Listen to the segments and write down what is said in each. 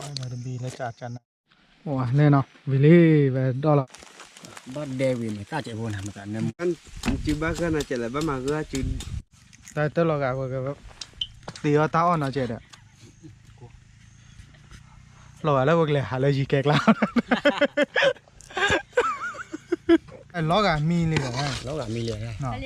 တဘံလၢကၢကၢနၤ, လဲၤနီၤ ဝံၤလံ ဝဲဒီလီၤ, ဘၣ်ဒဲဝံၤမ့ၢ်တၢ်ကဲးဖိနၤ မ့ၢ်တၢ်နၢမူ, စုဘၣ်ဂၢၢ်နၤကဲးလဲၣ် ဘၣ်မၤဂၢၢ်စု, တၢ်တလီၤဂာ်ဝဲ, သ့အီၣ်တၢ်အီၣ်နီၤကဲးဒီး, လီၤဂာ်လၢပကလဲၤဟးလၢယံၤကဲကျါ, လီၤဂာ်မံလံ, လီၤဂာ်မံလံ, လီၤတံၢ်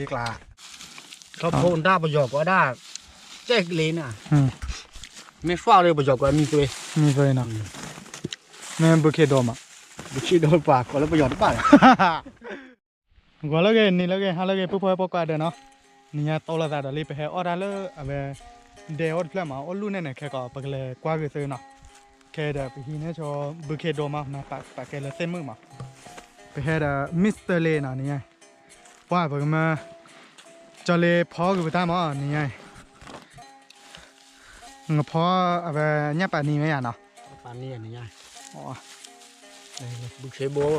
ကျါ, ထီၣ်ဖိဒၣ်ပယီၤကိးဒၣ်, ကဲကလ့နၤ, မ့ၢ်သွၣ်ဒီးပယီၤကိးမံသွ့, မံသွ့နီၤ, မ့ၢ်ဘုခ့ဒိမး, ဘုခ့ဒိပှၤကိးလၢပယီၤတဘၣ်လီၤ. ဂီၤလၢဂ့ၤ နံၤလၢဂ့ၤ ဟါလၢဂ့ၤ ပုၢ်ဖိဝဲၢ်ဖိကိးဂၤဒဲးနီၤ, နံၤညါတီလီၤသးဒီးလံ ပဟဲအီၣ်တၢ်လၢအဝဲ ဒဲအအိၣ်တဖျၢၣ်မး အိၣ်လူၢ်န့ၣ်န့ၣ် ခဲကီး ပကလဲၤကွၢ်ဂ့ၤသုနီၤ, ခဲဒီးပဟံးန့ၢ်ဆိ ဘုခ့ဒိမး နပာ်ကဲလၢသ့ၣ်မုၣ်မး, ပဟဲဒီး Mister လ့နီၤ နံၤညါ, ပှၤပကမၢ ကၠီလ့ဖီက့ၤပတၢ်မး နံၤညါအံၤ နကဖီအဝဲညၣ်ပာ်နံၤမ့ၢ်ယၤနီၤ, ပာ်နံၤနံၤညါ, ဘုခ့ဘိ,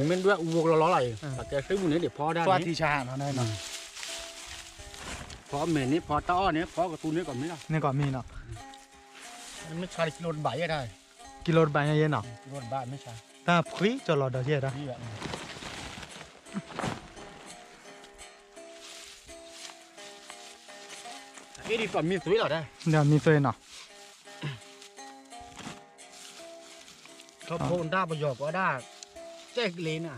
မ့ၢ်ဒွဲၣ်အူဝိကလီလီလီၤအံၤ ပကဲသ့ၣ်မုၣ်န့ၣ်ဒံးဖီဒၣ်န့ၣ်, ဖီမဲာ်န့ၣ် ဖီတၢ်အီၣ်န့ၣ် ဖီကသူန့ၣ်ကီးမ့ၢ်လီၤ, န့ၣ်ကီးမ့ၢ်နီၤ, မ့ၢ်ဆါလံ ကံလိတဘးယဲၢ်တၢ်, ကံလိတဘးညါယဲၢ်နီၤ, တၢ်ဖှံကၠီလီၤဒီးယဲၢ်တၢ် အ့ၣ်ဒံးပှၤမံသွ့လီၤ, ဒီးမံသွ့နီၤ, ထီၣ်ဖိဒၣ်ပယီၤကိးဒၣ်, ကဲကလ့နၤ,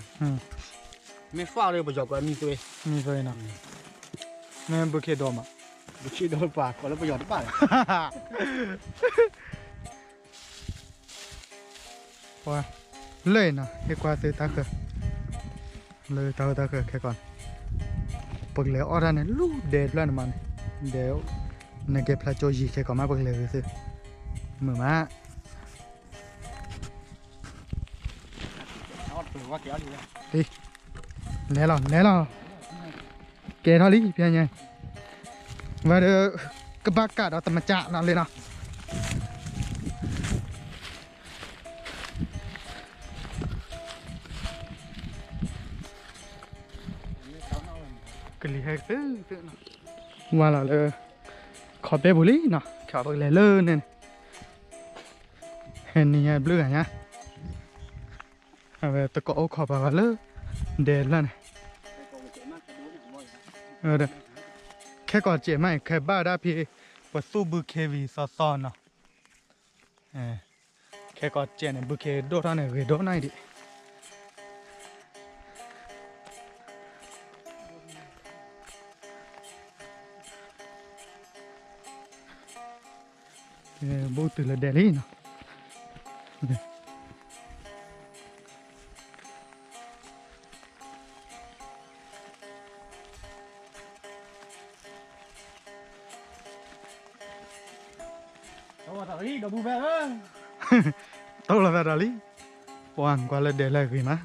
မ့ၢ်သွၣ်ဒီးပယီၤကိးမံသွ့, မံသွ့နီၤ, မ့ၢ်ဘုခ့ဒိမး, ဘုခ့ဒိပှၤကိးလၢပယီၤတဘၣ်လီၤ. ပှၤလၢအံၤနီၤ ဟ့ၣ်ကွၢ်သုတၢ်ဃၢၤ, လၢတၢ်ဃၢၤတၢ်ဃၢၤခဲကီး, ပကလဲၤအီၣ်တၢ်န့ၣ် လူၢ်ဒဲတဖျၢၣ်န့ၣ်မးန့ၣ်, ဒဲ, နကဲဖျါကၠိယံၤခဲကီးမး ပကလဲၤဂ့ၤသု, မုာ်မး, လဲၤလီၤ လဲၤလီၤ, ကဲထီၣ်လံ ဖဲညါ, ဝဲဒီး ကဘၣ်ကးဒီးတမကၠးနီၤလံနီၤ ကလံၤဟဲသုသုနီၤ, ဝါလီၤလၢ ခီၣ်ဘဲပူၤလံနီၤ, ခီၣ်ပကလဲၤလၢန့ၣ်န့ၣ်, ဟဲနံၤညါဘျုးဂၤညါ, အဝဲတကိးအိၣ်ခိးပှၤဂၤလၢ ဒဲလၢန့ၣ်, ခဲကီးစဲးမးအံၤ ခဲဘၣ်ဒၣ်ဖဲ ပသူၣ်ဘုခ့ဝံၤသီသီနီၤ, ခဲကီးစဲးန့ၣ် ဘုခ့ဒိၣ်ထီၣ်န့ၣ် ဂ့ၤဒိၣ်နီၢ်အံၤဒံး ဘူးတုၤလၢဒဲးလံနီၤ, တီၢ်လီၤသးဒီးလံ, ပှၤကွၢ်လၢဒဲးလၢအဂ့ၤမး,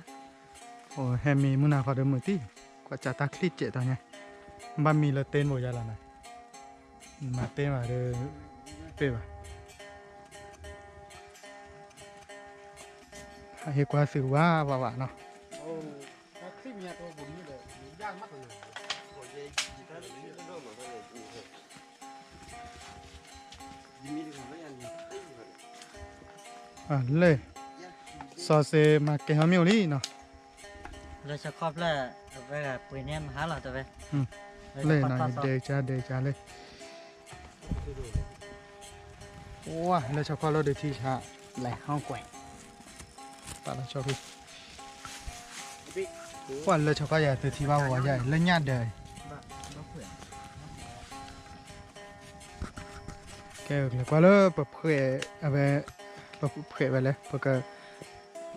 အိၣ်ဟဲမံမုၢ်နၤခီဒီးမုာ်တံၢ်, ကွၢ်စးတၢ်ချံၣ်စဲးတီညါ, ဘၣ်မံလၢတ့ၢ်ဘိယါလီၤနၤ, မၤတ့ၢ်ဘၣ်ဒီး, တ့ၢ်ဘၣ် ဟဲကွၢ်သုဝါဝါဝါနီၤ, လၢ, စီၤစ့မၤကဲၤဟီမ့ၣ်အူလံနီၤ, လၢဆီခီၣ်ဖျၢၣ်, အဝဲပှ့ၤန့ၢ်မဟါလီၤတဝဲ, လၢနီၤ ယဒဲကါဒဲကါလၢ ဝါ လၢဆီခီၣ်လၢဒုးထံဆါ, လဲၤဟီၣ်ကွဲး, ပာ်လီၤဆီဖဲ, ပှၤလၢဆီခီၣ်ယၤသုထံဘၣ်ဝဲယၤ လၢညၣ်ဒၢး, ကဲ လဲၤကွၢ်လၢပဖှဲး, အဝဲ, ပဖှဲးဝဲလဲၣ် ပက,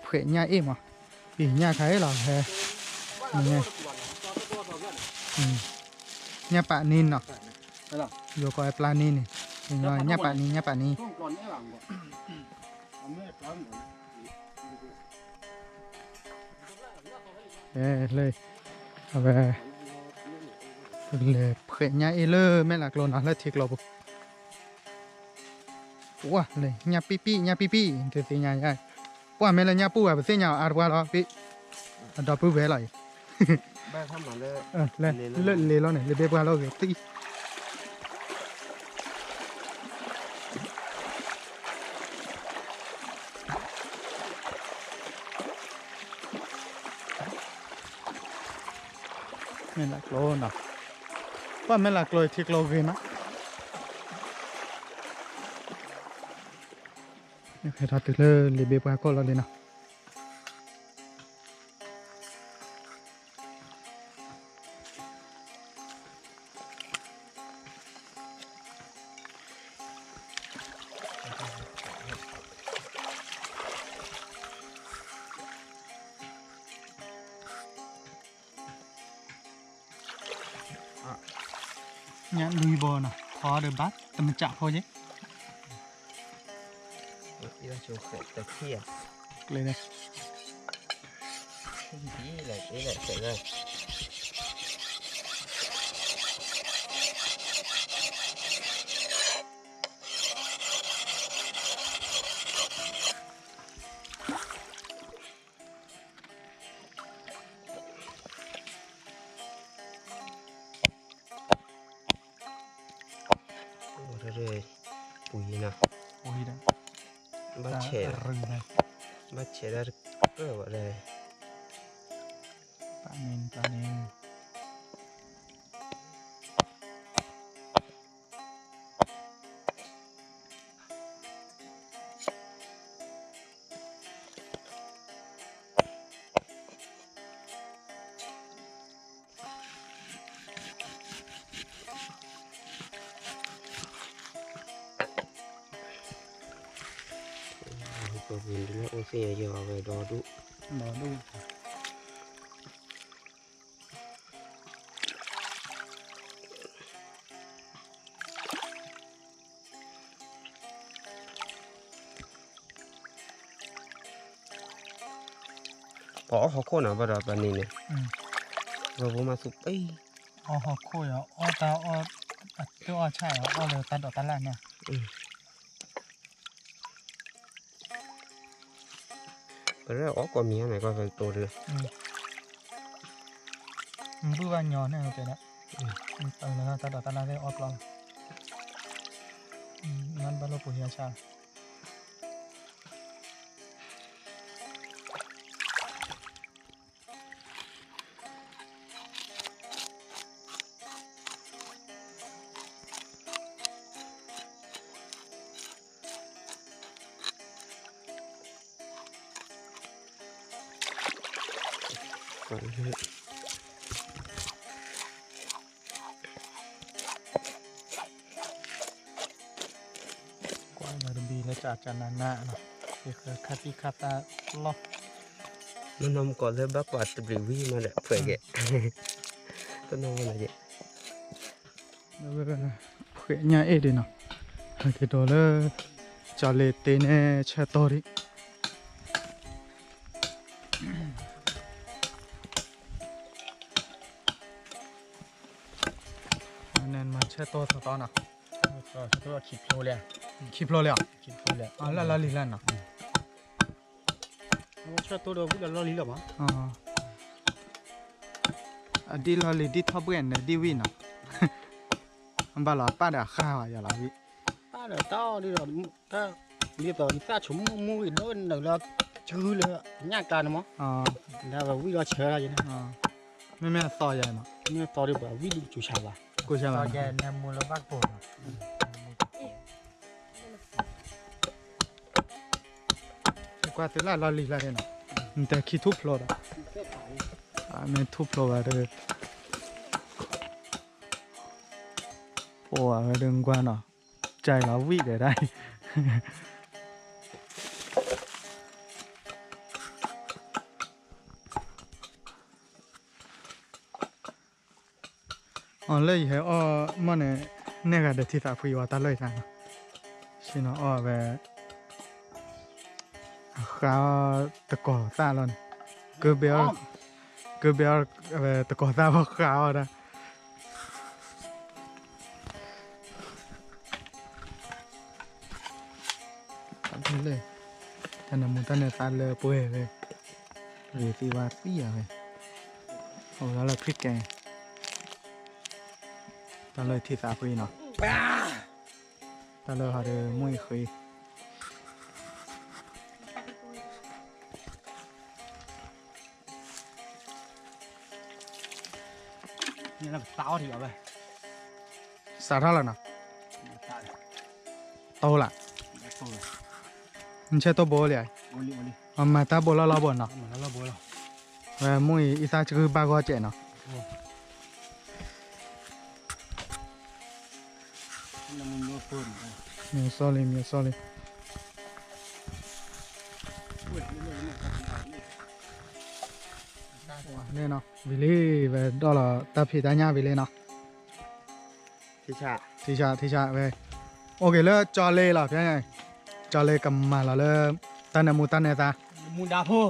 ဖှဲးညၣ်အ့ၣ်မး, ပညၣ်ခါအ့ၣ်လီၤဟဲ, ညၣ်ပာ်နံနီၤ, ယိၤကီးပျၢ်နံန့ၣ်, ညၣ်ပာ်နံ ညၣ်ပာ်နံ. လၢ အဝဲ လဲၤဖှဲးညၣ်အ့ၣ်လၢမဲာ်လးကျိနီၤ လၢထံကျိပူၤ, ပှၢ်လၢညၣ်ပံၣ်ပံၣ် ညၣ်ပံၣ်ပံၣ် တသ့ၣ်ညါယါ, ပှၢ်မ့ၢ်လၢညၣ်ပူၢ်ဘၣ် ပသ့ၣ်ညါအီၤအါတပှၢ်လီၤ ပ့ၣ်, အဒီပုၢ်ဝဲၢ်လီၤအံၤ, လၢလ့လီၤန့ၣ် လ့ဘ့ပှၢ်လီၤဂ့ၤသံ မဲာ်လးကျိနီၤ, ပှၢ်မဲာ်လးကျိအံၤထံကျိဂ့ၤမး, ဟဲထီၣ်တုၤလၢလ့ဘ့ပှၢ်ခိၣ်လီၤလံနီၤ. ညၣ်လွံၢ်ဘီနီၤ ထီဒီးဘၣ်တမ့ၢ်ကၠးဖိယဲၢ်, ကျဲန့ၣ် ပူၤနီၤ, ပူၤဒီး, ဘၣ်ဆဲး, ဘၣ်ဆဲးဒၣ်တကၢၢ်ဘၣ်ဒီး, ပာ်န့ၣ်, ပာ်န့ၣ် ပှၤပူၤန့ၣ် အိၣ်သ့ၣ်ညါယဲၢ်အီၤဝဲဒီဒူၣ်, ဒီဒူၣ် ပှၤအီၣ်ဟီၣ်ခိၣ်နီၤ ဘၣ်ဒီးပှၤန့ၣ်န့ၣ်, ဝဲဖိမၤသူပှဲၤ, အီၣ်ဟီၣ်ခိၣ်ယီၤ အီၣ်တၢ်အီၣ်, အတၢ်အီၣ်ဆၣ်ယီၤ အီၣ်လၢတၢ်ဒိးတၢ်လၣ်န့ၣ် ပရဲၣ်အီၣ်ကိးမံၤန့ၣ် ကီၢ်ကတိၤတလၢ, ဘုၣ်ဘၣ်ညီန့ၣ်တဲဒၣ်, တၢ်လၢတၢ်ဒိးတၢ်လၣ်သ့ၣ်အီၣ်ကျီလီၤ, မ့ၢ်ဘၣ်လိၣ်ပူၤဟံးအဆၣ် ကွၢ်လၢတဘံလၢကၠးကၠးနးနးနီၤ, ခါသံခါသၣ်လီၢ်, မ့ၢ်နီၢ်မုၢ်ကီၢ်လၢဘၣ်ကွၢ်တဘျုးဝံၤမးဒီး ဖှဲးကဲ, တနီၢ်မုၢ်နီၤကဲ, ဖှဲးညၣ်အ့ၣ်ဒံးနီၤ, ဟဲက့ၤဒိးလၢ ကၠီၤလ့ၤတ့န့ၣ်ဆၢတီၢ်ဒံး နမၤဆၢတီၢ်သီသီနီၤ, ခံဖျိလံ, လၢလီၢ်လံၤလၢနီၤ, ဆၢတီၢ်ဒီးဝံၣ်လီၤလီၢ်လံၤလီၤမး, အဒံၣ်လီၢ်လံၤဒံၣ်ထီၣ်ဘှဲၣ်န့ၣ်ဒံၣ်ဝံၣ်နီၤ, ဘၣ်လီၤပၢ်ဒီးဃါဝဲယၤလီၤဝံၣ်, ပၢ်ဒီးတၢ်အီၣ်ဒ်ဒီး, ဒ်သိးယသၣ်ဆိကမိၣ်မူဂ့ၤဒိၣ်နုာ်လၢ, စုလၢ, ညၣ်ကျါန့ၣ်မး, ဒီးဝဲဝံၣ်လီၤဆၢလီၤယဲန့ၣ်, မ့မ့ၢ်အသီယဲမး, မ့ၢ်အသီဒီးပှၤဝံၣ်ဒုးကစူၤဆါဘၣ်, ကစူၤဆါဘၣ်, နမူလၢဘၣ်ကပိာ်နီၤ ကွၢ်သုလၢလီၢ်လံၤလၢန့ၣ်နီၤ, နတဲခံထူၣ်ဖျိဒီး, မ့ၢ်ထူၣ်ဖျိဘၣ်ဒီး, ဖိဝဲဒုးကွၢ်နီၤ, ကၢလီၤဝံၣ်ဒီးဒၣ်, အီၤလၢယဟဲအီၣ်မီၢ်န့ၣ်, နဲၣ်ဂၤဒီးထံသးဖှံဝဲတၢ်လီၢ်အံၤတၢ်နီၤ, ဆ့ၣ်နီၤအီၣ်ဝဲ, အဃါတကိးသၣ်လီၤန့ၣ်, ကဘဲအီၣ်, ကဘဲအီၤ တကိးသၣ်ဘၣ်ဃးအီၤဒၣ် တၢ်နၢမူတၢ်နၢသါလၢပှဲၤဝဲ ဂ့ၤသ့ဝါသံယၤဝဲ အိၣ်လၢခရံာ်ကဲ တၢ်လၢထံသးဖှံနီၤ တၢ်လၢဟီဒီးမုၢ်အံၤဃ့ စးထီၣ်လီၤနီၤ တိၢ်လၢ နဆဲးတိၢ်ဘိလံ မၤတၢ်ဘိလီၤလီၤဘိနီၤ ဝဲမုၢ်အံၤအံသၣ်ကဂုၢ်ဘၣ်ဂီၢ်စဲးနီၤ မ့ၢ်စီလံ မ့ၢ်စီလံ ဝံၤလံ ဝဲဒီၣ်လီၤတၢ်ဖံးတၢ်ညၣ်ဝံၤလံနီၤ ထံဆး ထံဆး ထံဆးဝဲ အိၣ်က့ၤလၢကၠီလ့လီၤ ဖဲ ကၠီလ့ကမၤလီၤလၢ တၢ်နၢမူတၢ်နၢသါ မူဒါဖိ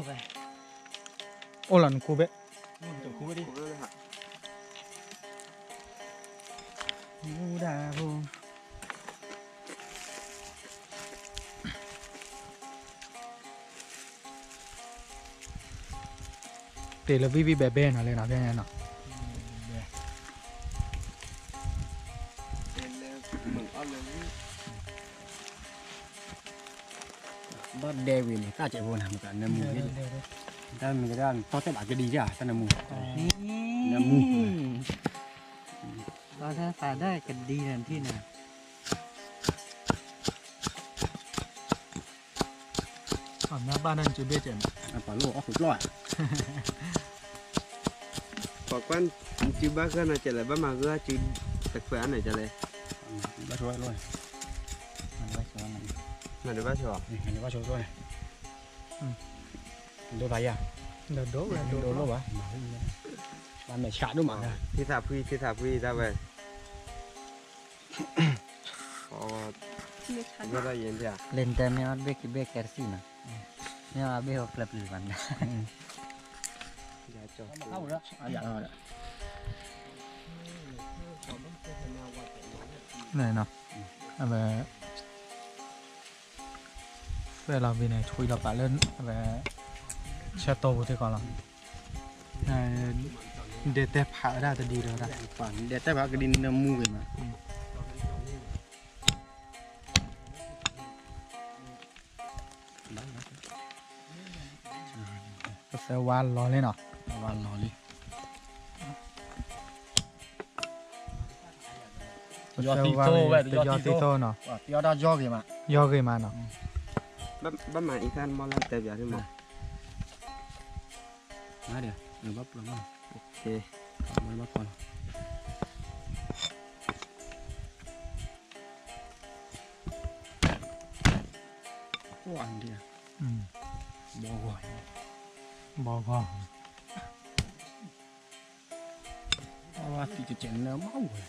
အိၣ်လီၤနခူဘ့ၣ် မူဒါဖိ တ့ၢ်လၢဝံၣ်ဝံၣ်ဘဲဘဲနီၤလဲၣ်နီၤ ဖဲန့ၣ်နီၤ ဘၣ်ဒဲဝံၤန့ၣ် တၢ်စဲးဖိန့ၣ် မ့ၢ်နၢမူန့ၣ် တၢ်မ့ၢ်ကဒၣ် တီတဲဘၣ်ကဒံယါ တၢ်နၢမူ နၢမူ တီတဲဘၣ်ကဒံန့ၣ်ထံၣ်န့ၣ် အမ့ၢ်ဘၣ်န့ၣ် နစုဘ့ၣ်ကဲးမး အပှၤလိၣ်အီၣ်ဃုာ်ကျီၢ်ဧါ ပှၤကွၢ် နစုဘၣ်ဂၢၢ်နီၤကဲးလဲၣ် ဘၣ်မၤဂၢၢ်စုတခွဲးအါန့ၣ်ကဲးလဲၣ် ဘၣ်ဆိဝဲလိၣ် မၤဒဘၣ်ဆိ မၤဒဘၣ်ဆိလိၣ်န့ၣ် ဒိဖးယါ ဒိဒိဝဲ ဒိလိၣ်ဘၣ် ဘၣ်မဲာ်ဆှးဒိၣ်မး ထံသးဖှံ ထံသးဖှံတၢ်ဝဲ လၢနတဲမ့ၢ်အီၣ်တဘ့ၣ်ခံဘ့ၣ်ကဲတစံၣ်နီၤ မ့ၢ်အီၣ်ဘ့ၣ်ဟိကျၢၤပျုၤဘၣ်န့ၣ် န့ၣ်နီၤ အဝဲ သွဲၣ်လီၤဘံန့ၣ် ထွံလီၤပာ်လၢ အဝဲ ဆဲးတိၢ်ပူၤသ့ၣ်ကီးလီၤ ဒဲတဲဖးဝဲဒၣ်တဒံဒီးဝဲဒၣ် ဒဲတဲဖးကဒံနၢမူဂ့ၤမး ပသၢဝါလီၤလံနီၤ ဝါလီၤလံ ပသၢဝါတယီသံသိနီၤ ယီဂ့ၤမးနီၤ ဘၣ်မၤအံသၣ်မီၢ်လၢတဲဘၣ်န့ၣ်မး ဘၣ်ပျီမး ဘၣ်ပျီလီၤ ဘီဂီၢ် ဘီဂီၢ် အဝဲသံကကဲးနၢမးဝဲ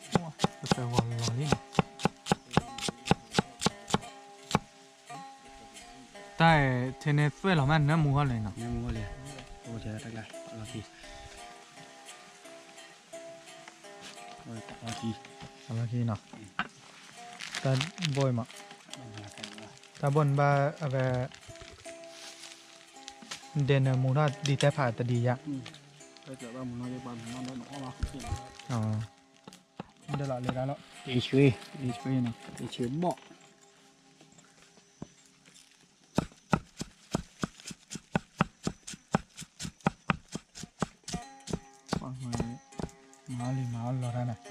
ပသၢဝါလီၤလံနီၤ တၢ်ထဲန့ၣ်သွဲၣ်လီၤမး နၢမူဂီၢ်လံနီၤ နၢမူဂီၢ်လံ အိၣ်ထဲတၢ်ကျါ အလီၢ်ခံ အလီၢ်ခံ အလီၢ်ခံနီၤ တၢ်ဘီၣ်အံၤမး တၢ်ဘီၣ်န့ၣ်ဘၣ်အဝဲ ဒဲနၢမူထီၣ်ဒံတဲဖးတဒံယါ ဒဲလီၤလဲၤဒၣ်လီၤ တ့ဆွေ တ့ဆွေနီၤ တ့ဆွေဘီၣ် မၤလံမၤအီၣ်လီၤတၢ်န့ၣ်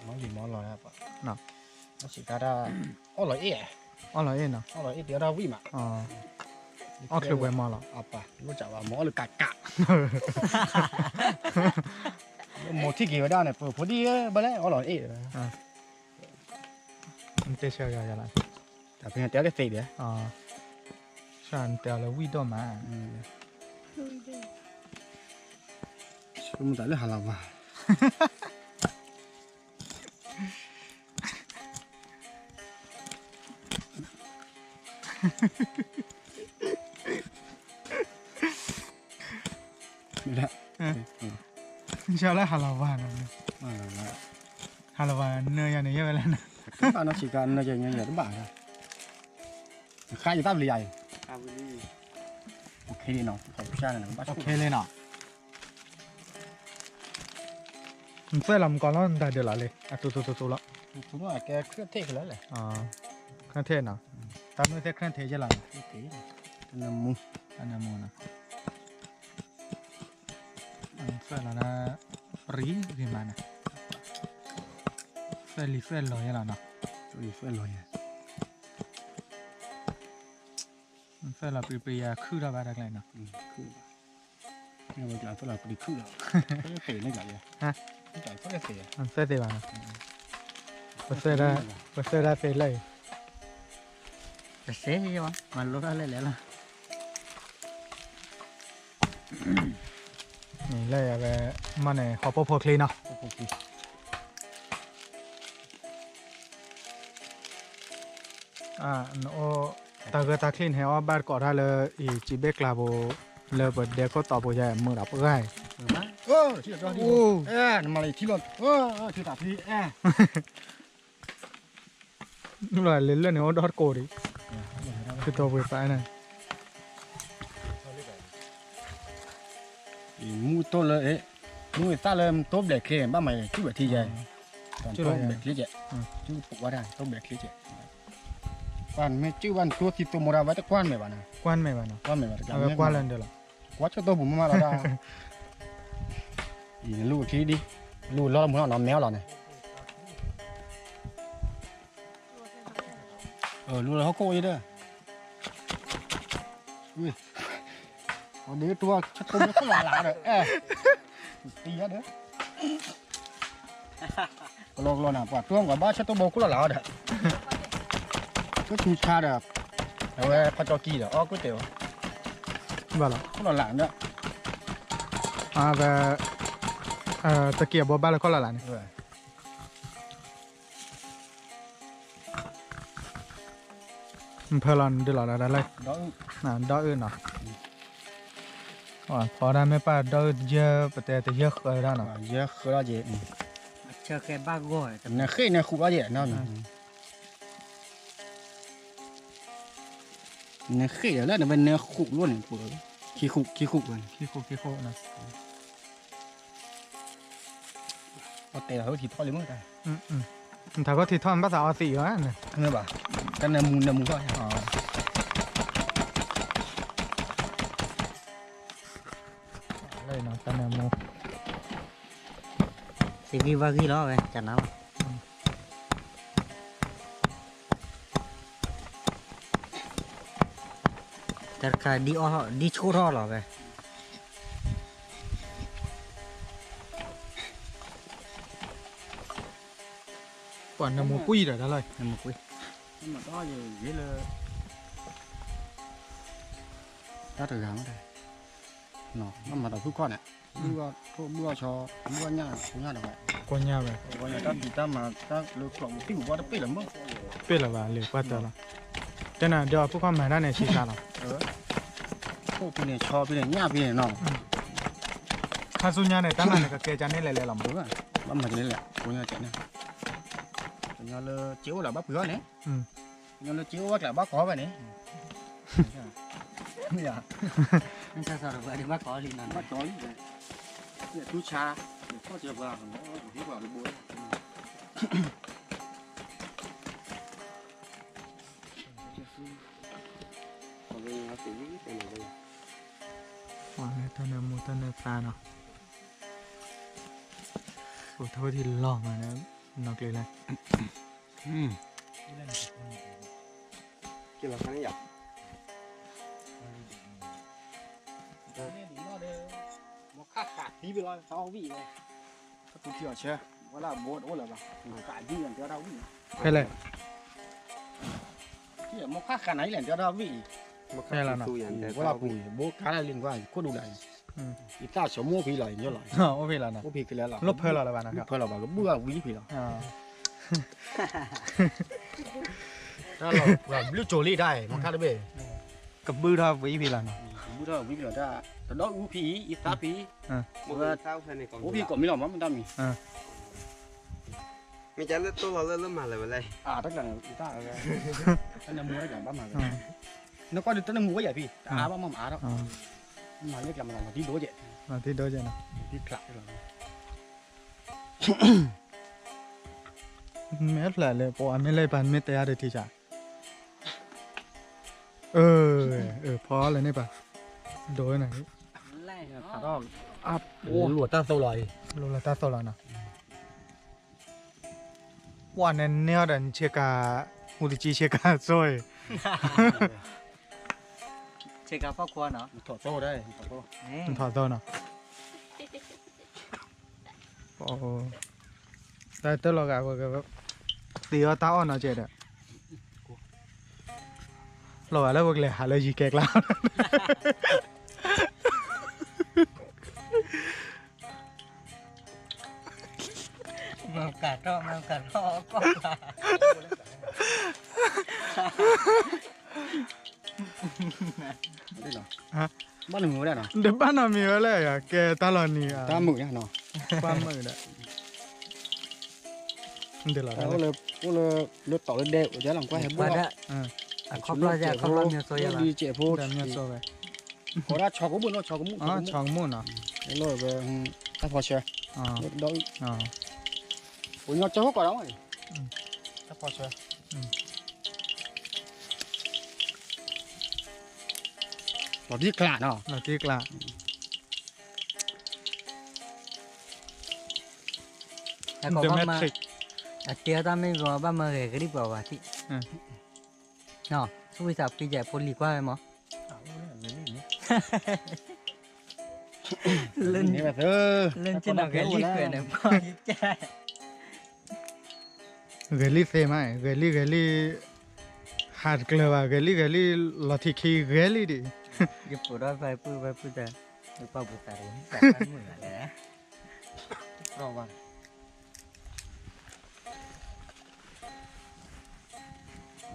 မၤလံမၤအီၣ်လီၤတၢ်ပှၤ စံးတၢ်တၢ် အီၣ်လီၤအ့ၣ် အီၣ်လီၤအ့ၣ်နီၤ အီၣ်လီၤအ့ၣ်တ့ထီၣ်ဝံၣ်မး အီၣ်ချုးဝဲမးလီၤ အပၢ် လိၣ်စးဝါ မၤအီၣ်လၢကးကး မိၢ်ထံၣ်က့ၤဝဲဒၣ်န့ၣ် ပဖိဒံၣ်ဘၣ်လဲၣ် အီၣ်လီၤအ့ၣ် နတဲဆၢယၤယၤလီၤ တၢ်ဖဲတဲလၢသ့ဒီး ဆၣ်နတဲအီၤလၢဝံၣ်ဒိၣ်မး မတၤလၢဟးလီၤဝါ ပ လၢ လၢဟးလီၤဝါနီၤ, ဟးလီၤဝါနၢယၤန့ၣ် ယဲဝဲလၢန တဘၣ်နီၤ ဆံးကါနၢယၤ တဘၣ် ခါယသးပလံၤယၤအံၤ OK လံနီၤ, နသွဲၣ်လီၤမကီးလီၤ နတၢ်ဒၢးလီၤလံ အသိသိသိသိလီၤ, ခရထ့ၣ်နီၤ, တၢ်မ့ၢ်သဲခရထ့ၣ်ယဲလီၤနီၤ, တၢ်နၢမူနီၤ, သွဲၣ်လီၤဒၣ် ရံၣ်ရံၣ်မးန့ၣ်, သွဲၣ်လံသွဲၣ်လီၤယဲလီၤနီၤ, သွဲၣ်လံသွဲၣ်လီၤယဲ, သွဲၣ်လီၤပျံၤပျံၤယၤခုၣ်ထီၣ်ဘၣ်တၢ်ကျဲနီၤ, သွဲၣ်လီၤပျံၤခုၣ်လီၤ, သွဲၣ်သ့ၣ်ဘၣ်နီၤ, ပသွဲၣ်ဒၣ်သ့လၢအံၤ, ပစဲယဲဘၣ် မၤလိတၢ်လဲၣ်လဲၣ်လီၤ. န့ၣ်လၢယဝဲ မ့ၢ်န့ၣ် ဟီၣ်ဖိဖိချ့နီၤ, နအိၣ် တၢ်ဂၢၢ်တၢ်ချံန့ၣ် အီၣ်ဘၣ်တကိးတၢ်လၢ အံၤ စံးဘ့ၣ်ကျါပူၤ လၢပဒဲခိၣ်တီပူၤယဲ မုာ်ဒီးပဂၢ်အံၤ, နမၤလံထံလီၤ, ထံတၢ်ဖံးအဲ နလီၤလၢလၢန့ၣ် အိၣ်ဒီတကိးဒံး, ကတီၤပှ့ၤပာ်န့ၣ်, မူတိၢ်လၢ, မူသၣ်လၢတိၢ်ဘျဲးချ့ ဘၣ်မၤယဲ ကၠူၣ်ဘျဲးချ့ယဲ, တိၢ်ဘျဲးချ့ကဲ, ကၠူၣ်ပူၤဝဲဒၣ် တိၢ်ဘျဲးချ့ကဲ, ပှၤမ့ၢ်ကၠူၣ်ဘၣ်တိၢ်သံတိၢ်မိၢ်ဒၣ်ဝဲတကွၢ်မဲာ်ဘၣ်နီၤ, ကွၢ်မဲာ်ဘၣ်နီၤ, ကွၢ်မဲာ်ဘၣ်တကး ကွၢ်လၢဒၢးလီၤ, ကွၢ်ဆိၣ်တိၢ်ပူၤမးမးလီၤဒၣ် အံၤ လူၤအချံဒံး, လူၤလီၤမူနီၤ နီၤမဲအီၤလီၤန့ၣ်, လူၤလီၤဟီၣ်ခိၣ်အံၤဒီး, အီၤဒ်တိၢ်ဆိၣ်တိၢ်ဘိခိၣ်လီၤလးဒီး, အဲ, တံၤဒီး, ကလီကလီနၤ ပှၤတိၢ်ကွၢ်ဘၣ်ဆိၣ်တိၢ်ဘိခိၣ်လီၤလးဒီး, ကဆူဆါဒီး, အဝဲဖးကၠီကံဒီး အီၣ်ကွံာ်တဲာ်ဝဲ, ဘၣ်လီၤ ခိၣ်လီၤလးဒီး, အဝဲ, တက့ၢ်အဘိဘၣ်လၢခိၣ်လီၤလးန့ၣ် ဖၢလီၤဒုးလီၤဒၣ်လၢ, ဒီအုၣ်နီၤ, ဖီဒၣ်မ့ၢ်ပၢ်ဒီအုၣ်တယၢၢ် ပတဲတယၢၢ်ဃၢဒၣ်နီၤ, ယၢၢ်ဃၢဒၣ်က့ၤ, နဃ့ၢ်နဃုာ်ဘၣ်က့ၤ, နဃ့ၢ်ဒီးလၢနဝဲနဃုာ်လိၣ်န့ၣ်, ခံဃုာ်, ခံဃုာ်, ခံဃုာ်, ခံဃုာ်, ပတဲလီၤဟိထံထီၣ်လံမ့ၢ်တၢ်, နထးခိၣ်ထံထီၣ်ဘၣ်သးအီသံးအီၤ, မ့ၢ်ဘၣ်, တၢ်နၢမူနၢမူထီၣ်, လၢတၢ်နၢမူ, သံဂံၢ်ဘၣ်ဂံၢ်လီၤဝဲ, ကနၤလီၤ, တၢ်တခါဒ်အီၣ်ဒ်ဆိၣ်ထီၣ်လီၤဝဲ ပှၤနၢမူကွံာ်ဒီးတၢ်လီၤ, နၢမူကွံာ်, မၤတၢ်ယဲလၢ, တၢ်တဂၤမ့ၢ်တၢ်, မၤတၢ်ဖုၣ်ခီၣ်န့ၣ်, ဘုၣ်ဂီၢ်ထိၣ်ဘုၣ်ဂီၢ်ဆီ, ဘုၣ်ဂီၢ်ညၣ်, ကိညၣ်တဂၤ, ကိညၣ်ဝဲ, တၢ်ဒံးတၢ်မၤတၢ်လၢကျိာ်မူသံၣ်မူဘီတပ့ၢ်လၢၤမ့ၢ်, ပ့ၢ်လၢၤဘၣ်လံ ကွၢ်တၢ်လီၤ, တဲနၤဒီးဖုၣ်ခီၣ်မၤတၢ်န့ၣ်ဆံးခါလီၤ, ထိၣ်ဖဲန့ၣ် ဆီဖဲန့ၣ် ညၣ်ဖဲန့ၣ်နီၤ, ခါဆူညါန့ၣ် တၢ်မၤန့ၣ် ကကဲကန့ၣ်လဲၤလဲၤလီၤမး, ဘၣ်မၤကန့ၣ်လဲၤ, ကိညၣ်ကန့ၣ်, ကညီလၢက့အိၣ်လၢဘၣ်ပှ့ၤအီၤန့ၣ်, ကညီလၢက့အိၣ်ဘၣ်ကျဲဘၣ်ကီဘၣ်န့ၣ်, မ့ၢ်ဧါ, ဘၣ်ကီ, ဘၣ်ကီလံ, ထူဆါ, ထီၣ်စၢၤပှၤ, ဟ့ၣ်ပှၤတဘိ တၢ်နၢမူတၢ်နၢသါနီၤ, အိၣ်ထီၣ်ဝဲထံလီၤမးန့ၣ်, နီၢ်ကျဲလဲၣ်, က့ၤလီၤခါန့ၣ်ယၤ, မခါခးသံဘၣ်လီၤ တၢ်အီၣ်ဝံၣ်ဝဲ, တၢ်ပူထံအီၤဆၢ, ဝဲလၢအဘိတအိၣ်လၢၤဘၣ်, ခးသံလၢနတဲတၢ်ဝံၣ်, ဖဲလဲၣ်, မခါခးနၤအံၤလဲၣ် နတဲတၢ်ဝံၣ်အံၤ, ဝဲလၢပူၤအံၤ ဘိကါလၢလံနကွၢ် ခိၣ်ဒူလၢအံၤ, ယသၣ်စီၤမိၣ်ဖံလီၤ ယညီလီၤ, အိၣ်ဖဲလီၤနီၤ, အိၣ်ဖဲကလဲၤလီၤ, လီၢ်ဖၢလီၤလၢၤဘၣ်နီၤ, ဖၢလီၤဘၣ် ကဘူၣ်အဝံၣ်ဖဲလီၤ, တၢ်လီၤပှၤဘျုးကၠိၤလံတၢ်အံၤ မခါတဘ့ၣ်, ကဘူၣ်ထီၣ်ဝံၣ်ဖဲလီၤနီၤ, ကဘူၣ်ထီၣ်ဝံၣ်ဖဲလီၤတၢ်, ဒီးအူဖံအံၤ ယသးဖံ, အူဖံကိးမံၤလီၤ မ့ၢ်တၢ်မံၤ, မ့ၢ်ကလၢတိၢ်လီၤလၢလၢမၤလၢၤဝဲလဲၣ်, တၢ်ကျါန့ၣ် တၢ်နမူတၢ်ကျါဘၣ်မၤဝဲ, နကွၢ်ဒုးတၢ်နမူဝဲယၤဖံ, တအါဘၣ်မ့ၢ်မၤအါထီၣ်, မၤလၢကျါမၤလီၤ လီၤတံၢ်ဒိၣ်ကဲး, လီၤတံၢ်ဒိၣ်ကဲးနီၤ, တံၢ်ဖျးလီၤ မ့ၢ်ဖျါလၢပှၤမ့ၢ်လဲၤပာ်မ့ၢ်တဲအါတထံၣ်ဆၣ်, အၢ ဖီလၢန့ၣ်ပာ်, ဒိၣ်ဝဲန့ၣ်, လိၣ်တၢ်သိၣ်လီၤ, လိၣ်လီၤတၢ်သိၣ်လီၤနီၤ, ပှၤန့ၣ်န့ၢ်အီၤဒီးနဆ့ကၤ, မူတကံဆ့ကၤစိအံၤ, ဆ့ကၤဖီၣ်ခွါနီၤ, နထီၣ်သိၣ်နီၤ တၢ်တလီၤဂာ်ဝဲ, သ့အီၣ်တၢ်အီၣ်နီၤကဲဒီး, လီၤဂာ်လၢပကလဲၤဟးလၢယံၤကဲကျါ, မၤကးထီၣ် မၤကးထီၣ်ကီၢ်, ဘၣ်နမံၤဝဲဒၣ်နီၤ, ဒီးဘၣ်နီတမံၤဝဲလဲၣ်, ကဲတၢ်လီၤနံၤ, တၢ်မုာ်ညါနီၤ, ကွၢ်မုာ်ဒီး, အိၣ်လၢ အိၣ်လၢ လၢတီၤလၢဒဲး အိၣ်ဒၣ်လီၤ ကွၢ်ဟဲဘၣ်, အခီပညီ အခီပညီ မၠိၤစိယဲၢ်လီၤ, မၠိၤစိဝဲ, အိၣ်ဒၣ်ဆီကမူၣ်နီၤ, ဆီကမူၣ်, ဆီကမူၣ်နီၤ, လၢဝဲ တၢ်ဖီဆၢ, ဒီး ပှၤညီကၠီဟိၣ်ကီးဒီးမး, တၢ်ဖီဆၢ, လီၤတံၢ်ကျးနီၤ, လီၤတံၢ်ကျး, အကဘၣ်မၤ, အတဲတၢ်မ့ၢ်ဂီၤဘၣ်မၤဂဲၤကလံၣ်ပှၤဝဲထံၣ်, ဆူဝံသးဖှံယဲၢ်ဖိလံၤကွၢ်ဝဲမး, လၢ, လၢက့နီၤဂဲၤလံၣ်ဃဲၤန့ၣ်, ဂဲၤလံၣ်သ့မး, ဂဲၤလံၣ်ဂဲၤလံၣ်, ဟးတကျၢၤဘၣ် ဂဲၤလံၣ်ဂဲၤလံၣ်, လီၤထံခံဂဲၤလံၣ်ဒံး, ယပိာ်ထီၣ်ဖဲပုၢ်ဖဲပုၢ်တၢ်, ပၢ်ပူၤသးတဂ့ၤ, တၢ်မုာ်လီၤလဲၣ်, မ့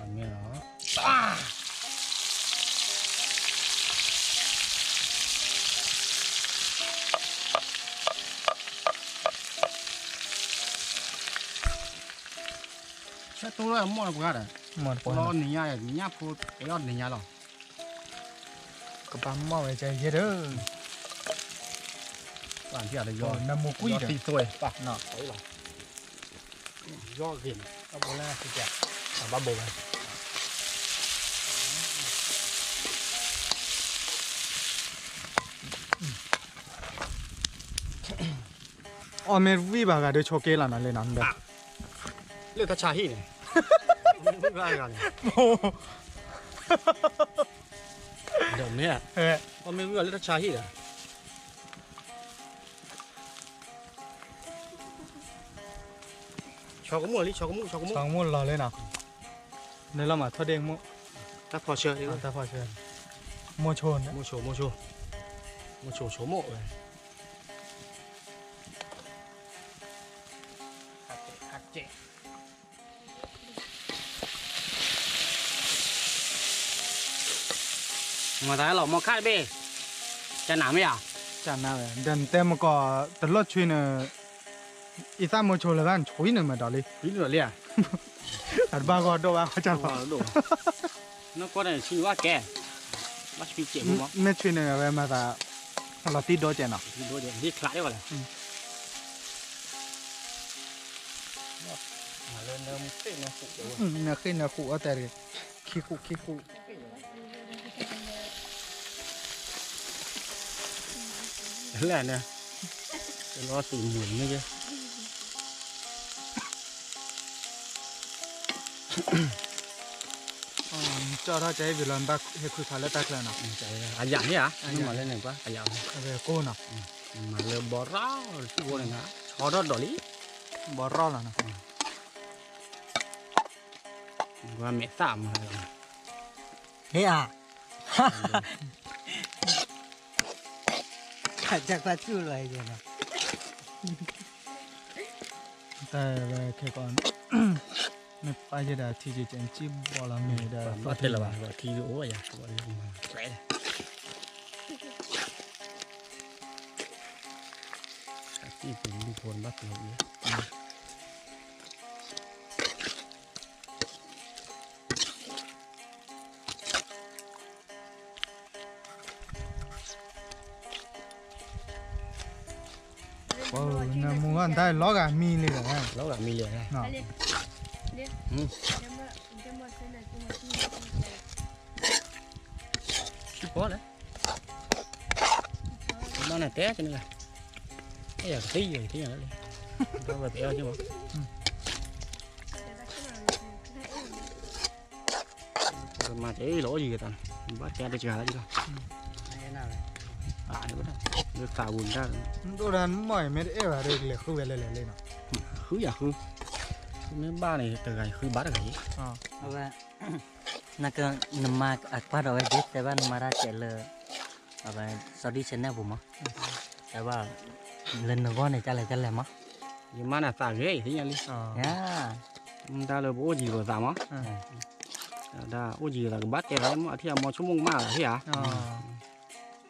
ၢ်လီၤ, ဆဲးတိၢ်လၢအမီၢ်တပှၢ်ဒီး, မီၢ်တပှၢ်လီၤနံၤညါ, ညၣ်ဖိတယီၢ်နံၤညါလီၤ, ကဘၣ်မီၢ်ဝဲကဲယဲၢ်ဒီး, ပှၢ်နမူကွံာ်ဒီး, သံသိ, ယီၢ်ဂ့ၤန့ၣ်, ဘၣ်ဘိဝဲ, အီၣ်မ့ၢ်ဝံၣ်ဘၣ်ဂၤဒီးဆိးက့လီၤနီၤလံနီၤ, လၢတၢ်ဆါဟံၣ်န့ၣ်, ဒီးမ့ၢ်, အီၣ်မ့ၢ်ဝံၣ်ဘၣ်လၢတၢ်ဆါဟံၣ်ဒီး ဆီကမူၣ်လံ ဆီကမူၣ် ဆီကမူၣ် ဆီကမူၣ်လီၤလံနီၤ, နလီၤမၤထီၣ်ဒ့ၣ်ကမူၣ်, တၢ်ဖီဆၢ တၢ်ဖီဆၢ, မိၢ်ဆိ, မိၢ်ဆိ, မိၢ်ဆိ, မိၢ်ဆိ ဆိကမိၣ်ဝဲ, မၤသးလီၤမီခါတဘ့ၣ်, ကနၤမ့ၢ်ဧါ, ကနၤဝဲ ဒီးနတဲမကီး တလီၢ်ဆွံန့ၣ် အံသၣ်မိၢ်ဆိလၢၤဘၣ် နဆွံန့ၣ်မၤဒီးလံ, အတဘၣ်ဂီၢ်ဒိၣ်ဘၣ် ကၢ်လီၤ, နကွၢ်န့ၣ် ဆံဘၣ်ကဲ, ဘၣ်ဆွံစဲးဖိမး, မ့ၢ်ဆွံန့ၣ်ဝဲမၤသး, လီၤတံၢ်ဒိၣ်ကဲနီၤ, ဒ်ချးဒ်ဝဲလဲၣ်, နဃ့ၢ်နဃူအီၣ်တဲတဂ့ၤ, ခံဃူခံဃူ လဲၣ်န့ၣ်, လီၤသူၣ်မုာ်န့ၣ်က့, ကၠီထီၣ်ကဲအံၤဘၣ်လီၤ ဘၣ်ဟဲခွံဖးလၢတၢ်ချၢနီၤ, အယၣ်န့ၣ်ဧါ, မ့ၢ်လၢန့ၣ်ကွၢ် အယၣ်န့ၣ်, အဝဲကိၢ်နီၤ, မၤလၢဘီရၣ် ထူၣ်ဘိန့ၣ်နီၤ, ဆီထီၣ်ဒီးလံ, ဘီရၣ်လီၤနီၤ, ကွၢ်မဲာ်သၣ်မၤလီၤ, ဟ့ၣ်ဧါ, ခးကၢ်ကွၢ်ထူၣ်လီၤအံၤနီၤ, တၢ်ဝဲခဲကီး, မ့ၢ်ပၢ်ယဲဒၣ်ထံကဲကဲကံဘီလီၤမ့ၢ်ဒီး, ဘၣ်တဲလၢၤဘၣ် ထံအိၣ်ယၤ, ကျဲ, ပလူဖိနဘၣ်ကျိၤအံၤ နမူဘၣ်နတၢ်လီၤဂာ်မံလံလီၤ, လီၤဂာ်မံလံ, ထံဖီလဲၣ်, ဘၣ်နတဲကန့ၣ်လီၤ, အဲၣ်ယၤကသံယၤကသံယၤလၢလံ, ဒီးဝဲပအဲၣ်အီၤက့ၢ်မး မၤကဲလီၤအီၣ်ယံၤကသးန့ၣ်, ဘၣ်တဲတစှၤလၢယလီၤ, လၢသးဝံၤတၢ်, ဒိၣ်ဒၣ်မီၢ်အံၤမ့ၢ်တအဲၣ်ဘၣ်ဒီး ကလဲၤဃုဝဲလဲၤလဲၤလံနီၤ, ဃုယၤဃု, မ့ၢ်ဘၣ်န့ၣ် တဂၤဃုဘၣ်တဂၤအံၤ, အဝဲ နက နမၤအကွၢ်ဒီးဝဲဒ်တဲဘၣ်နမၤတၢ်တဲလၢ အဝဲ စီၤဒံၣ်ဆဲနဲၣ်ပူၤမး, တဲဘၣ် လၢနဂီၢ်န့ၣ် ကလဲၤကလဲၤမး, ယမါန့ၣ်သးဂ့ၤသ့ၣ်ညါလံ, မ့ၢ်တၢ်လၢပအိၣ်ယံၤပသးမး, ဒၣ်အိၣ်ယံၤသးကဘၣ်တဲသးမး အထံၣ်အမီၤဆိကမိၣ်ကမၣ်သးဟ့ၣ်ဧါ,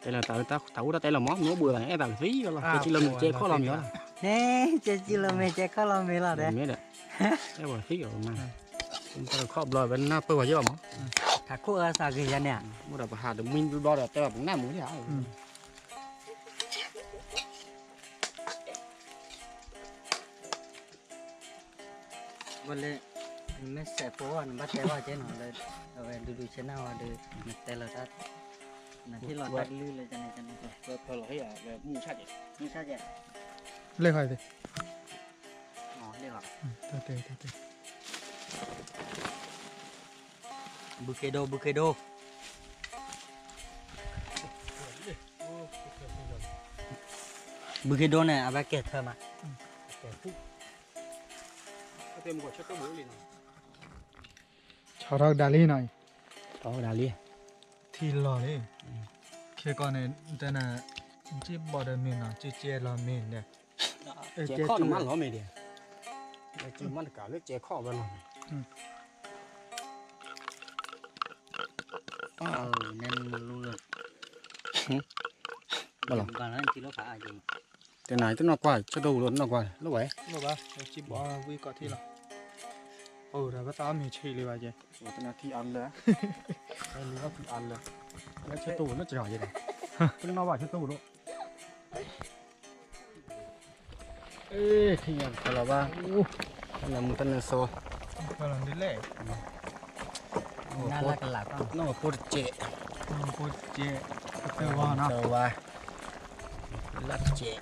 တဲလၢတၢ်အိၣ်တၢ်တဲလီၤမး မ့ၢ်အိၣ်ဘှံးသးန့ၣ် အဲၣ်သးကသံလီၤလီၤ ကဲစံလီၤမ့ၢ်ကဲခီၣ်လီၤမ့ၢ်လီၤ, ကဲစံလီၤမ့ၢ်ကဲခီၣ်လီၤမ့ၢ်လီၤဒဲး, မ့ၢ်ဒီး အဲၣ်ပှၤသံလီၤမး, တၢ်ခီၣ်ဘျီဝဲနၢ်ပၢၢ်ပှၤယဲၢ်လီၤမး, ထးခိၣ်အသးဂ့ၤယၤန့ၣ်, မ့ၢ်ဒီးပဟးတမှံဘျီဒီးတဲဘၣ်ပနၢ်မူန့ၣ်ဧါ ဝဲလၢ နမ့ၢ်စဲးဖိအီၤ နဘၣ်တဲဘၣ်ကဲနီၤလၢ အဝဲဒူဒူဆဲနၢ်ဝဲဒီး နတဲလီၤတၢ် နဟ့ၣ်လီၤတၢ်ကလုၢ်လၢကန့ၣ်ကန့ၣ်, ဖၢလီၤဟ့ၣ်အီၤလၢမုၢ်ဆၣ်ကဲ, မုၢ်ဆၣ်ကဲ, လ့ၣ်ဃီ, လ့ၣ်ဃီ, ဘုခ့ဒိ ဘုခ့ဒိ ဘုခ့ဒိန့ၣ် အဝဲကဲထၢမး, ဆီထီၣ်ကဒါလံနီၤ, ဆီထီၣ်ကဒါလံ, ထံလီၤလံ, ခဲကီၢ်န့ၣ် တနၤ က့ဘီဒီးမ့ၢ်နီၤ က့ကဲလီၤမ့ၢ်ဒီး, ကဲခီၣ်နမးလီၤမ့ၢ်ဒီး, က့မးတကးလၢကဲခီၣ်ဝဲလီၤ, နဲနလူလၢ, ဘၣ်လီၤ, တနၤတနီၢ်ကွၢ် ဆၢတိၢ်ပူၤလီၤ တနီၢ်ကွၢ် လိၣ်ဝဲ, လိၣ်ဘၣ် က့ဘီဝံကီၢ်ထံလီၤ, အိၣ်ဒီးဘၣ်သးအီၣ်မ့ၤဆံးလံဘၣ်ကဲ, တနၤထံအါလၢ, လၢဆၢတိၢ်ပူၤလၢစှၤကဲဒီး, တနီၢ်ဘၣ်ဆၢတိၢ်ပူၤလိၣ် ထံၣ်ညါကဖီလီၤဘၣ်, တၢ်နၢမူတၢ်နၢစိ, နီၢ်ကဖိတစဲး, နီၢ်ကဖိတစဲး, ကသၢဝါနီၤ, ကသၢဝါ, လၢတစဲး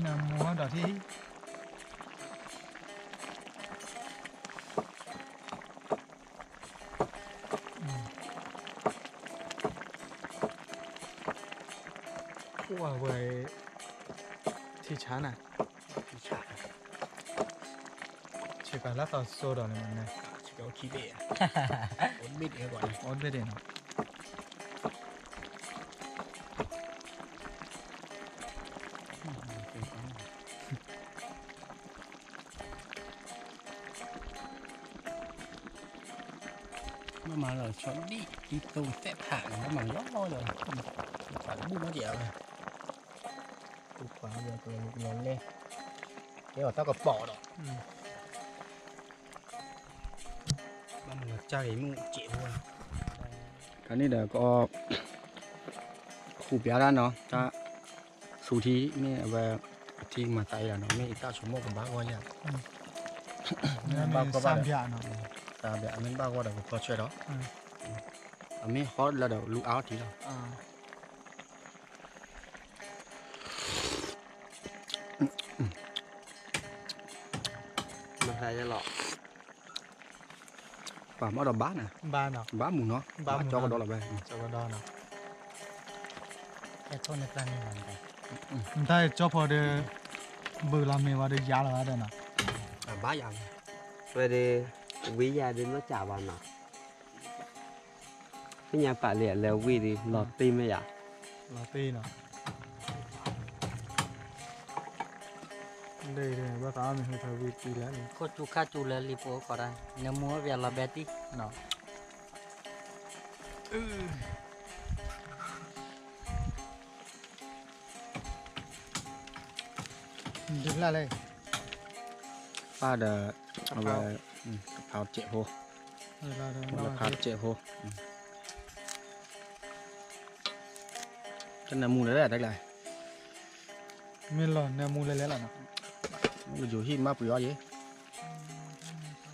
နၢမူဒီးထံၣ်, အိၣ်ဝဲ, ထံဆါနၤ, ဆ့ကၤလၢသီစိဒီးန့ၣ်, ဆ့ကၤအိၣ်ခံဘ့ၣ်, အိၣ်ဘ့ၣ်ဒ့နီၤ ဘၣ်မၤလီၤဆီဒံၣ် ဒ်သိးသဲးဖးန့ၣ် ဘၣ်မၤလီၤလီၤ, ပှၤတဘူၣ်နီတစဲးလီၤ, ပှၤကလီၤလဲၣ်, ကဲအီၤတၢ်ကပီၤဒီး, ဘၣ်မၤလီၤကၢ်ဂ့ၤမုၢ်စဲးဖိ, တၢ်န့ၣ်ဒီးက ဃုပျးဒၣ်နီၤ, တၢ်သူထံမ့ၢ်အဝဲ အထံမၤသးအံၤဒၣ်နီၤ, မ့ၢ်အတၢ်ဆိကမိၣ်ကဘၣ်ဂီၢ်ယၤ, ဘၣ်ကီဘၣ်, သးဘၣ်အမ့ၢ်ဘၣ်ဂီၢ်ဒီးကဖျီဆွဲဒီး, အမ့ၢ်ဟီလၢဒီးလူအါထီၣ်ထံလီၤ. မၤသးယဲလီၤ, ပှၤမၤဒီးဘၣ်နၤ, ဘၣ်မုာ်နီၤ, ဘၣ်ကၠီကဒီးလီၤဝဲ, ကၠီကဒီးနီၤ, နတၢ်ကၠီဖိဒီး ဘုလီၤမ့ၢ်ဝဲဒီးယၤလီၤဝဲဒီးနီၤ, ဘၣ်ယၤလီၤ, ဝဲဒီး ဝံယၤဒုးနီၢ်ကၠးဘၣ်နီၤ, သ့ၣ်ညါပာ်လံလၢဝံဒုး လီၤတ့ၢ်မ့ၢ်ယၤ, လီၤတ့ၢ်နီၤ, ဘၣ်သးအီၣ်မ့ၤဟူထီၣ်ဝံၤတံၢ်လၢန့ၣ် ခိၣ်ကၠူခါကၠူလၢလံာ်ပအိၣ်ခိးတၢ် နၢမူအီၣ်ပယီၤလီၤဘဲတံၢ်နီၤ ဒုးလၢ်လဲၣ် ပၢ်ဒီး အဝဲ တဖျါစဲးဖိ လၢဖျါစဲးဖိ တနၢမူလၢလဲၣ်တၢ်ကျါ မ့ၢ်လီၤနၢမူလၢလဲၣ်လီၤနီၤ ယိၤဟံၣ်မးပှ့ၤအီၤယဲ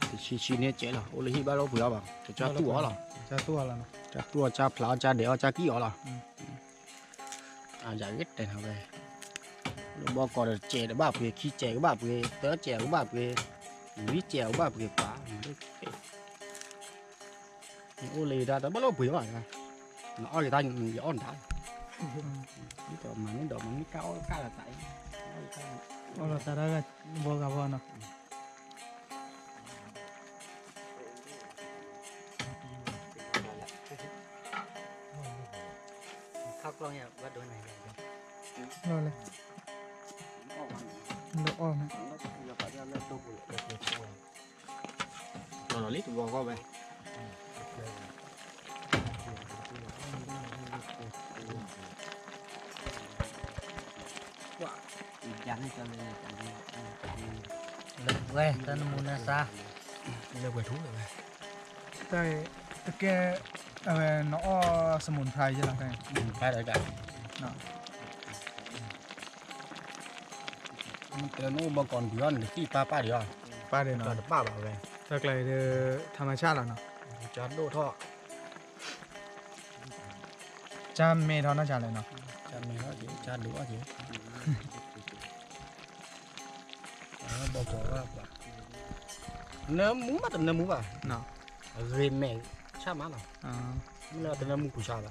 တဆံဆံန့ၣ်စဲးလီၤ အိၣ်လၢဟံၣ်ဘၣ်လၢပှ့ၤအီၤဘၣ် ကစၢ်သူၣ်အီၤလီၤ ကစၢ်သူၣ်အီၤ ကစၢ်ဖျါအီၤ ကစၢ်ဒဲးအီၤ ကစၢ်ကံၣ်အီၤလီၤ အယၤကတဲနၤဝဲ လၢဘီကီးဒီးစဲးတဘၣ်ပှ့ၤ ခံစဲးကဘၣ်ပှ့ၤ သၢစဲးကဘၣ်ပှ့ၤ လွံၢ်စဲးကဘၣ်ပှ့ၤပှၤ အိၣ်လၢယတၢ်တဘၣ်လၢပှ့ၤဘၣ် နအီၣ်ယတၢ်ယအီၣ်နတၢ် ဒ်သိးမၤန့ၢ်ဒီးမၤန့ၢ်ကၢ်အီၣ်ကၢ်လီၤသး အီၣ်လီၤသးတၢ်ဂၤဘီဂၤဘီနီၤ ခါကျီညါဘၣ်ဒိးန့ၣ် လီၤလဲၣ် လၢအီၣ်မး လီၤလီၤလံ တဘီဃီဝဲ လၢဝဲ တၢ်နမူနၢဆါ လၢဝဲထူလၢဝဲ တၢ်အံၤ တကဲ အဝဲ နအီၣ်စမူနဖျါယဲလီၤ တၢ်အံၤ ဖျါဒီးတၢ် တနအိၣ်ဘီကီးနပှ့ၤအီၤန့ၣ် တသံၣ်ပၢ်ပၢ်ဒံးအီၤ ပၢ်ဒံးနီၤ တပၢ်ဘၣ်ဝဲ တၢ်ကျါအံၤဒီး ထါမဆၣ်လီၤနီၤ ကၢ်ဒိၣ်ထီၣ် ကၢ်မဲထီၣ်နီၢ်ကၢ်လဲၣ်နီၤ ကၢ်မဲထီၣ်က့ၤ ကၢ်ဒိၣ်ထီၣ်က့ၤ ဘီကီးဘၣ်ပှၤ နၢမူမးတနၢမူဘၣ် အဂ့ၤမဲာ်ဆၣ်မးလီၤ မ့ၢ်လၢတနၢမူပူၤဆါဘၣ်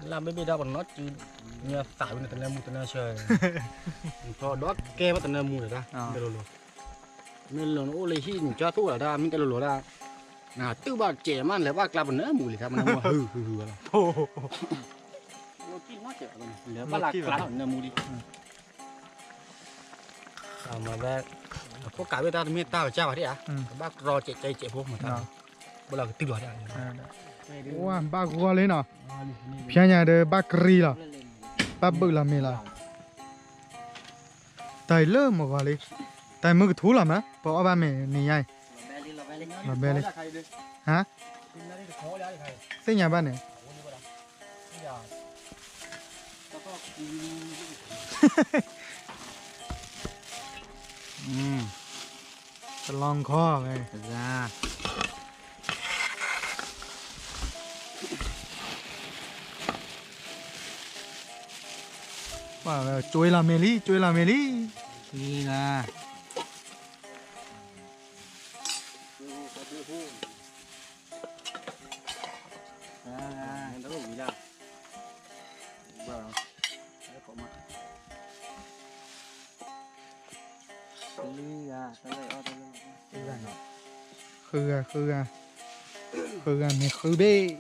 လၢဘ့ၣ်ဘ့ၣ်ဒၣ်ပနီၢ်စု မ့ၢ်သးဝဲန့ၣ်တနၢမူတနၢဆၢ ထီဒီးကဲမးတနၢမူလၢၤဒၣ် မ့ၢ်လိၤလိၤ မ့ၢ်လိၤနအိၣ်လၢဟံၣ်နကၠီသိၣ်လၢၤဒၣ် မ့ၢ်တဲလိၤလိၤဒၣ် နတုၢ်ဘၣ်စဲးမး လဲၤဘၣ်ကျါပနၢမူလံ တၢ်ပနၢမူဟုဟုဟုဝဲလီၤ လဲၤဘၣ်လၢကျါလီၤနၢမူလံ မ့ၢ်ဝဲ အခိၣ်ကးဝဲတၢ်တမ့ၢ်တၢ်ကစၢ်ဘၣ်ဒ်ဧါ ကဘၣ်တြီစဲးစဲးဖိမတၤ ဘၣ်လီၤကတုၢ်လီၤဒ် ဝါ ဘၣ်ဂီၤလံနီၤ ဖျါညါဒီးဘၣ်ကရံလီၤ ဘၣ်ဘုးလီၤမ့ၢ်လီၤ တၢ်အံၤလၢမုၢ်ဂီၤလံ တၢ်အံၤမုၢ်ကထူလီၤမး ပအီၣ်ဘၣ်မ့ၢ်န့ၣ်ညါအံၤ လီၤဘဲလံ ဟါ သ့ၣ်ညါဘၣ်န့ၣ် တလီၤခီဝဲ ကွၢ်ဝဲ ကၠွ့လီၤမ့ၢ်လံ ကၠွ့လီၤမ့ၢ်လံ လံဂၤ ဃုဂၤ ဃုဂၤ ဃုဂၤမ့ၢ်ဃုဘ့ၣ်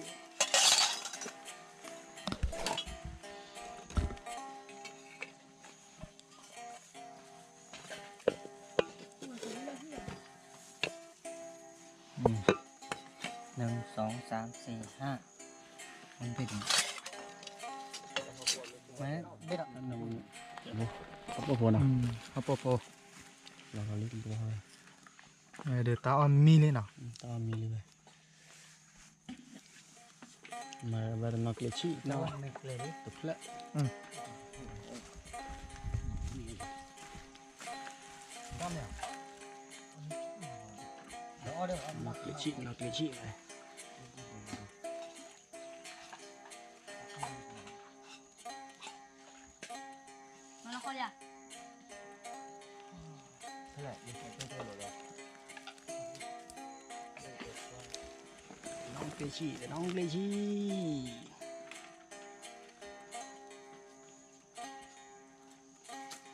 နံၣ် သွင် သၢမ် သံၣ် ၶၢ် မ့ၢ်ဘ့ၣ်ဒီး မ့ၢ်ဘ့ၣ်ဒီး ဟီၣ်ပိၣ်ဖိနီၤ ဟီၣ်ပိၣ်ဖိ လီၤလီၤလံတဘိ ဒီးတၢ်အီၣ်မံလံနီၤ တၢ်အီၣ်မံလံဝဲ မၤဝဲတနီၤကျဲဆံၣ် တဖျၢၣ် နီၤကျဲဆံၣ် နီၤကျဲဆံၣ်ဝဲ နီၤကျဲဆံၣ် နီၤကျဲဆံၣ် ဆ့ၣ်နီၤ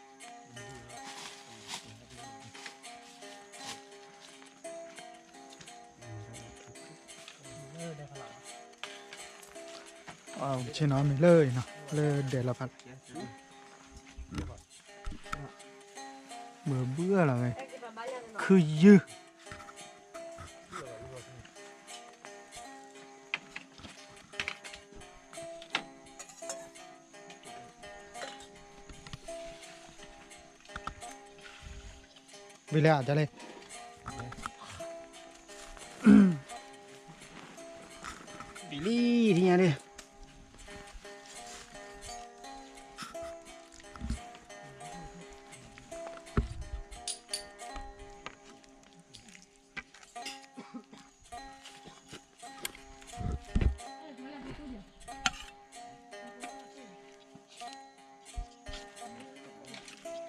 မ့ၢ်လၢအံၤနီၤ လၢဒဲးလီၤဖး လၢ ဘၣ်ဘုၣ်လီၤဝဲ, ခုယုၢ် ဝံၤလဲၣ်, တၢ်လံ, ဝံၤလံ, ထံၣ်ညါလံ.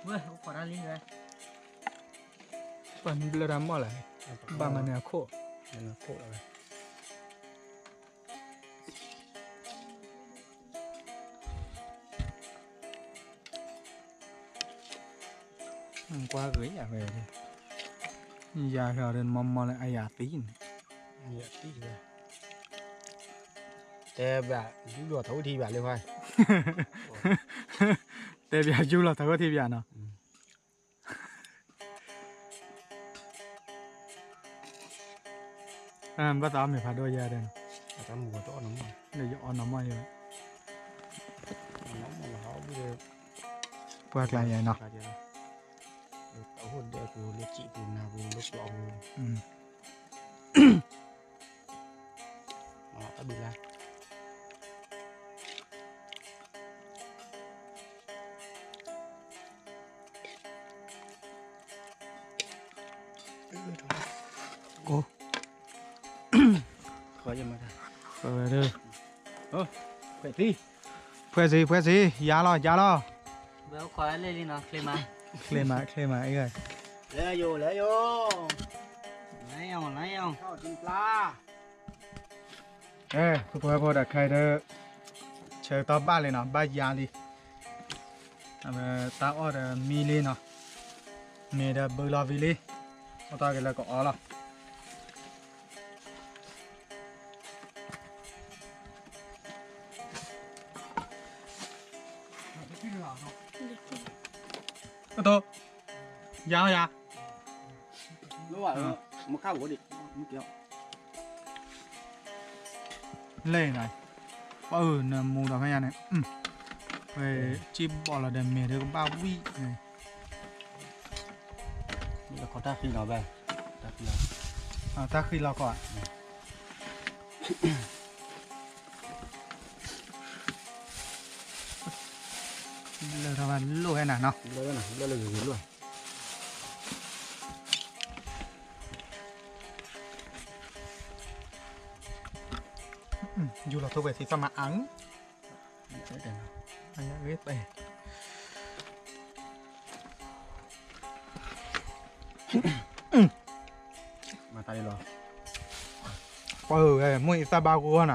ဝဲ, အိၣ်ခိးတၢ်လံဝဲ, ပှၤမံဘျၢတၢ်မီၢ်လဲၣ်, ဘၣ်မၤန့ၢ်အခိၣ်, မၤန့ၢ်အခိၣ်လီၤဝဲ. ကွၢ်ဂ့ၤယၤဝဲ, ယၤဟီဒီးမီမီလၢအယၤသံန့ၣ်, ယၤသံဝဲ, တဲဘၣ်, ယူၢ်လီၤထီၣ်ထံဘၣ်လၢခွါ, တဲဘၣ်ယူၢ်လီၤထီၣ်ထံဘၣ်နီၤ. ဘၣ်သးအီၣ်မ့ၤဖးဒိၣ်ယဲဒၣ်, ယအီၣ်နီၢ်မီၢ်ယဲ, ပှၢ်ကျါယဲနီၤ, အဒဲပူၤလၢစံးပူၤနၤပူၤလၢကျိးပူၤ, အဘုလါ ဖှဲးသံ, ဖှဲးသံ, ယါလီၤ ယါလီၤ, ဝဲအိၣ်ခိးလံလံနီၤ, ချ့မး, ချ့မး ချ့မး, လဲၤယိာ် လဲၤယိာ်, လဲၤယိာ် လဲၤယိာ်, အဲ ဖိဖိဖိဒီးခဲအံၤဒီး ဆၢကတီၢ်ဘၣ်လံနီၤ, ဘၣ်ယါလံ, အဝဲတၢ်အီၣ်ဒီးမံလံနီၤ, မ့ၢ်ဒီးဘုလီၤဝံၤလံ, အိၣ်တ့ၢ်က့ၤလၢကအီၣ်လီၤ. အတိ, ယၤယၤ, လဲၣ်နီၤ, ပအုၣ် နမူဒီးဖဲညါန့ၣ်, ဝဲစံၣ်ဘီၣ်လီၤဒီးမဲာ်ဒီးကဘၣ်ဝံၣ်, တၢ်ဃံလီၤဘၣ်, တၢ်ဃံလီၤ, တၢ်ဃံလီၤကီး, လၢထီၣ်ဘၣ်လိၣ်ဝဲနၤနီၤ, လၢလၢဂ့ၤဂ့ၤလိၣ်. ယူၢ်လီၤထိၣ်ဝဲသ့သးမၤအါ, မၤတၢ်လီၤ, ပှၤဧၢ မ့ၢ်အံၤသးဘၣ်ဂီၢ်နၤ.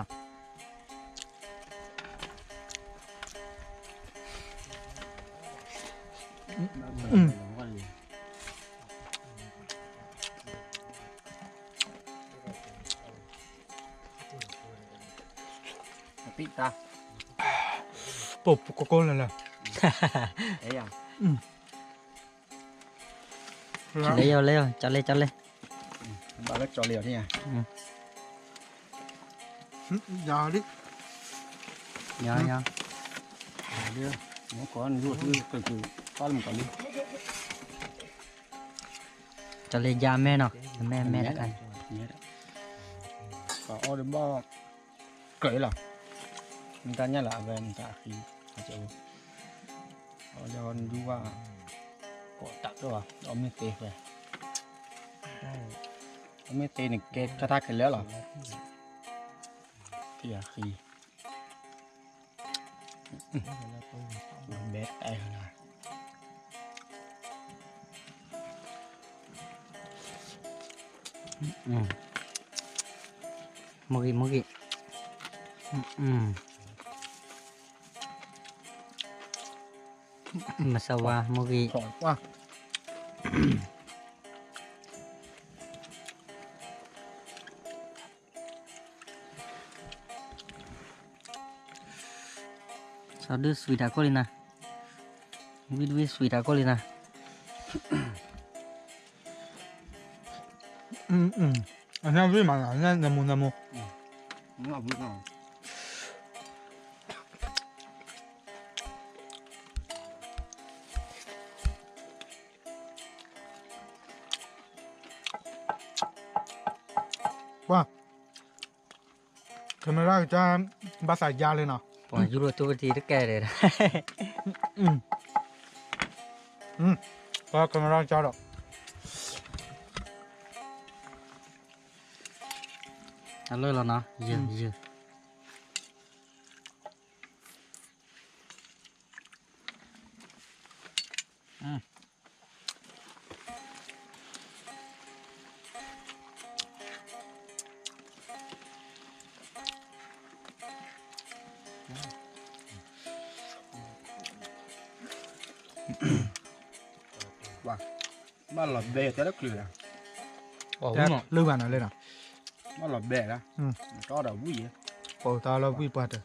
ပကကိလၢလၢ, လဲၤယီၤ လဲၤယီၤ ကၠီလဲၤ ကၠီလဲၤ, ဘၣ်လၢကၠီလဲၤအီၤန့ၣ်, ယၤလံ, ယၤ, ယၤ, ကၠီလဲၤယၤမဲနီၤ, မဲမဲတခါ, ပှၤအီၣ်ဒီးဘၣ် ကြၢးလီၤ, မ့ၢ်တၢ်ညၣ်လၢအဝဲမ့ၢ်တၢ်အဃံ, အီၣ်လၢအီၣ်နဒူဘၣ်, ကိးတၢ်ကၢၢ်ဘၣ် အီၣ်မ့ၢ်သ့ဝဲ, အီၣ်မ့ၢ်သ့န့ၣ်ကဲထီၣ်တၢ်ခဲလၢာ်လီၤ, ထံအဃံ, ဘဲတၢ်, မုၢ်ဂံၢ် မုၢ်ဂံၢ်, မဆါဝါ မုၢ်ဂံၢ်, စီၤဒုး ဆွံးတၢ်ကိၢ်လံနၤ, ဝံၣ်တဝံၣ် ဆွံးတၢ်ကိၢ်လံနၤ, အညၣ်ဝံၣ်မး, အညၣ်နမူနမူ. ပှၤ camera ကစၢ် ဘၣ်သးယါလံနီၤ. ပှၤယူရိၣ်တူၢ်ပတံၤတကဲဒဲး. ပှၤ camera ကစၢ်ဒီး အလၢလီၤနီၤ, ယ ယ ဘၣ်လီၤဘဲတဲလၢချုးလၢ, လၢဘၣ်နီၤလၢနီၤ, ဘၣ်လီၤဘဲလၢ, တီဒီးဝံၣ်ယဲ, ပတၢ်လီၤဝံၣ်ပှၤတ,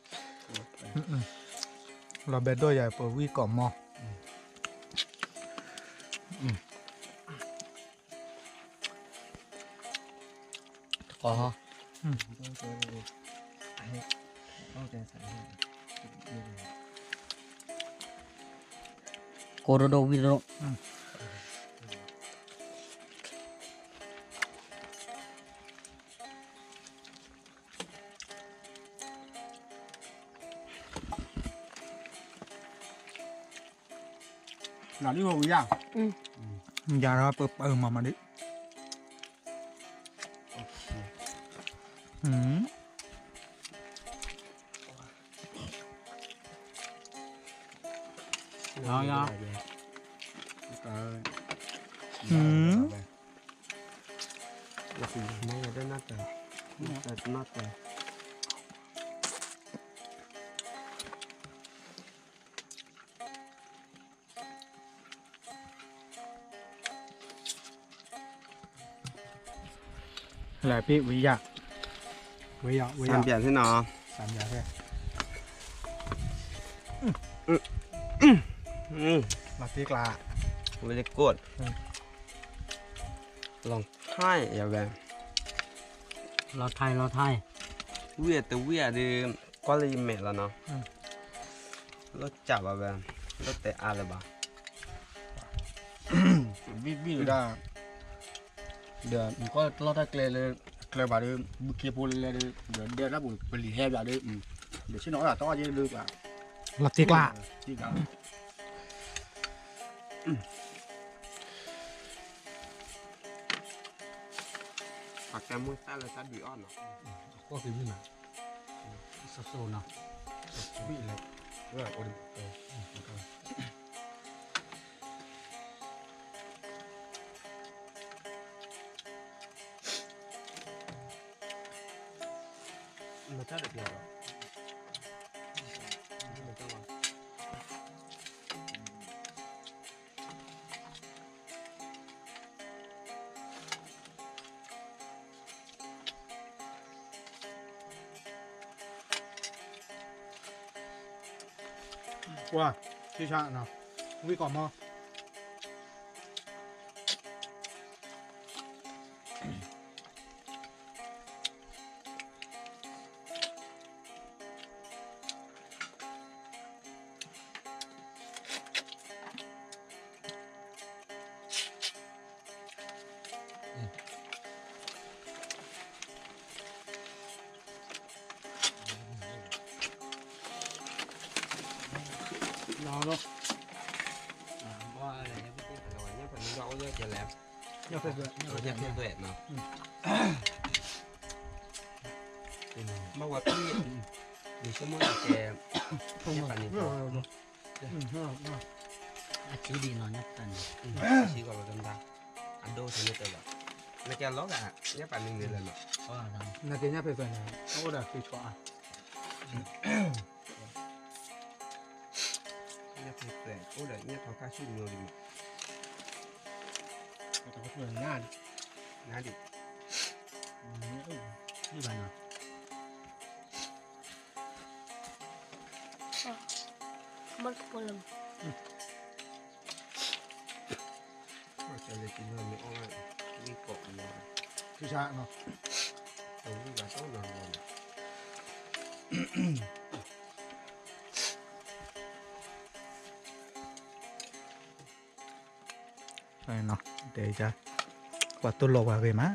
လီၤဘဲဒိၣ်ယၤပဝံၣ်ကိးမီ, ကိးဒိၣ်ဒိၣ်ဝံၣ်ဒိၣ်ဒိၣ်, နၤလံဟိဝံယၤ, ယၤဒီးပပၢမၤမၤဒ်, လဲၤပ့ၣ်ဝံယၤ, ဝံယၤ, ဝံယၤ, စၢ်ဘျးသ့ၣ်နီၤ, စၢ်ဘျးသ့ၣ်, လီၤတ့ကျါ, very good, လီၤထဲယဝဲ, လီၤထဲလီၤထဲ, ဝံၣ်တဝံၣ်ဒီး ကွၢ်လၢယမဲာ်လီၤနီၤ, လီၤစၢ်ဘၣ်ဝဲ, လီၤတဲအါလၢၤဘၣ်, ဘံၣ်ဘံၣ်ဝဲဒၣ်, ဒီးနကွၢ်လီၢ်တၢ်ကျဲလၢ ကျဲဘၣ်ဒီး ဘုခ့ဖိလဲၤလဲၤဒီး ဒီးဒဲတၢ်ပူၤပလံၤဟဲဘၣ်ဒီး, ဒီးဆ့ၣ်နီၤအီၣ်တၢ်တီအီၣ်က့ဒုးပှၤ, လီၤတ့ကျါ, တ့ကျါ, ပှၤကဲမိၢ်သၣ်လၢတၢ်ဒုးအီၣ်နီၤ, ကွၢ်က့ၤမုၢ်နၤ, စိစိနီၤ, ဘံၣ်လဲၤ, အိၣ်ဒီး မတၢ်တပျီၤလီၤ, မတၢ်လီၤ, ပှၤ, ဆံဆါနီၤ, ဝံၣ်ကိးမီ လီၤလီၤ, ညၣ်ဖဲသွဲၣ်နီၤ, ဘၣ်ဝဲဖံ, ယဆိကမိၣ်ကဲ, ညၣ်ဖးန့ၣ်, အစုဒံးနီၤ ညၣ်ဖးန့ၣ်, အစုကလီၤတမတၤ, အဒိၣ်တန့ၢ်တဘၣ်, နကဲလီၤဂာ်, ညၣ်ဖးန့ၣ်န့ၣ်လၢနီၤ, နကဲညၣ်ဖဲသွဲၣ်န့ၣ် အိၣ်ဒီးသ့ဆီအါ ညၣ်ဖဲသွဲၣ် အိၣ်ဒီးညၣ်ထီၣ်ခါဆူညိလံမး, နါဒံး, ဘၣ်နီၤ, မ့ၢ်တပိလၢ လၢကမ့ၢ်အီၣ်ဝဲ ဝံၣ်ကိးမီၤ ထုဆါနီၤ တဝံၣ်ဘၣ်တၢ်နီၤနီၤ တဲ ပှၤတိၢ်လီၤပှၤဂ့ၤမး